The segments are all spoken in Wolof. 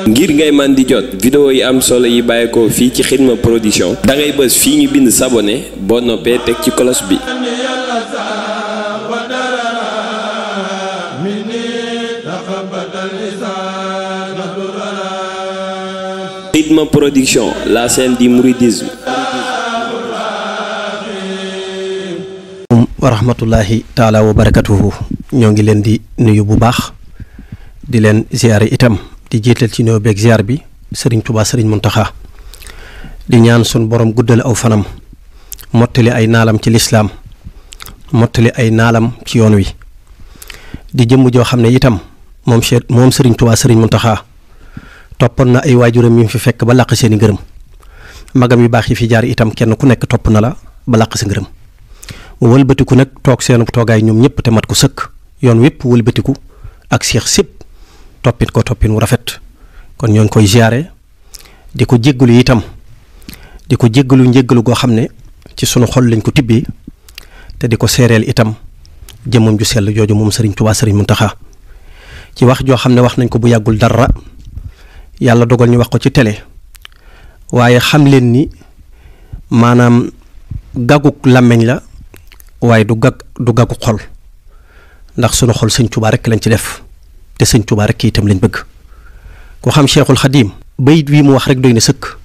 ngir ngay man di jot vidéo yi am solo yi bàyyeekoo fii ci Xidma Production da ngay bës fii ñu bind s'abonner boo noppee teg ci cloche bi. Xidma Production, la chaîne du mouridisme. wa rahmatullahi taala wa barakatuhu ñoo ngi leen di nuyu bu baax di leen ziare itam di jiital ci nuyoo beeg ziar bi Serigne Touba Serigne Mountakha di ñaan sun borom guddal aw fanam mottali ay naalam ci lislaam mottali ay naalam ci yoon wi di jëmm joo xam ne itam moom Serigne Touba Serigne Mountakha toppoon na ay waajuram yi fi fekk ba làq seeni ngërëm magam yu baax yi fi jaar itam kenn ku nekk topp na la ba làq sa ngërëm mu wëlbatiku nag toog seenu toogaay ñoom ñëpp te mat ko sëkk yoon wépp wëlbatiku ak seex sépp toppit ko toppin wu rafet kon ñoo ngi koy ziare di ko jéggalu itam di ko jéggalu njéggalu goo xam ne ci sunu xol lañ ko tibbee te di ko seereel itam jëmmam ju sell jooju moom Serigne Touba Serigne Mountakha ci wax joo xam ne wax nañ ko bu yàggul dara yàlla dogal ñu wax ko ci télé waaye xam leen ni maanaam gàgguk làmmeñ la waaye du gàgguk xol ndax sunu xol sëñ Touba rek lañ ci def te sëñ Touba rek itam lañ bëgg ku xam Cheikhul Khadim bayit wi mu wax rek doy na sëkk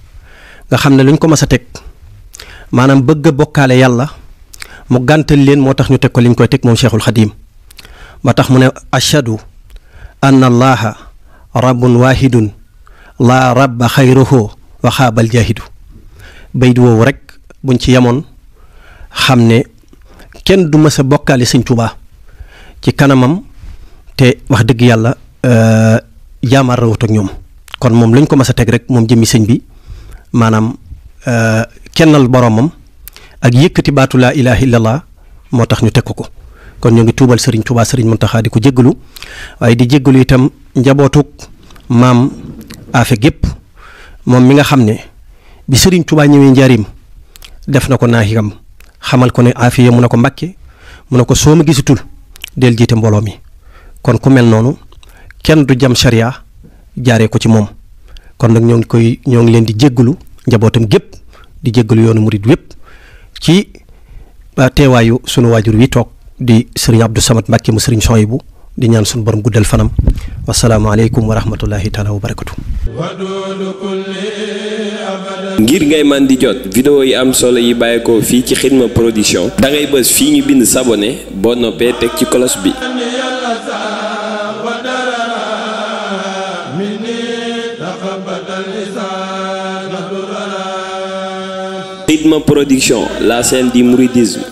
nga xam ne luñ ko mas a teg maanaam bëgg a bokkaale yàlla mu gàntal leen moo tax ñu teg ko liñ koy teg moom Cheikhul Khadim ba tax mu ne ashhadu anna allaha rabbun wahidun laa rabba xayruhu wa xaabal jaahidu bayit woowu rek buñ ci yemoon xam ne kenn du mës a bokkaale sëñ Touba ci kanamam te wax dëgg yàlla jaamaar rawut ak ñoom kon moom lañ ko mës a teg rek moom jëmmi sëñ bi maanaam kennal boromam ak yëkkati baatu laa ilaha illallah moo tax ñu teg ko kon ñoo ngi tuubal Serigne Touba Serigne Mountakha di ko jéggalu waaye di jéggalu itam njabootug maam Afe gépp moom mi nga xam ne bi Serigne Touba ñëwee njaarim def na ko naaxigam xamal ko ne Afiya mu ne ko Mbàkke mu ne ko soo ma gisatul del jiite mbooloo mi kon ku mel noonu kenn du jam sharia jaaree ko ci moom kon nag ñoo ngi leen di jéggalu njabootam gépp di jéggalu yoonu murid wépp ci teewaayu sunu waajur wi toog di Serigne Abdou Samad Mbàkke mu Serigne Souhaïbou di ñaan sunu borom guddal fanam wasalaamaaleykum wa rahmatullahi taala wa barakatu. ngir ngay man di jot vidéo yi am solo yi bàyyeekoo fii ci Xidma Production da ngay bës fii ñu bind s'abonner boo noppee teg ci cloche bi. Xidma Production, la chaîne du mouridisme.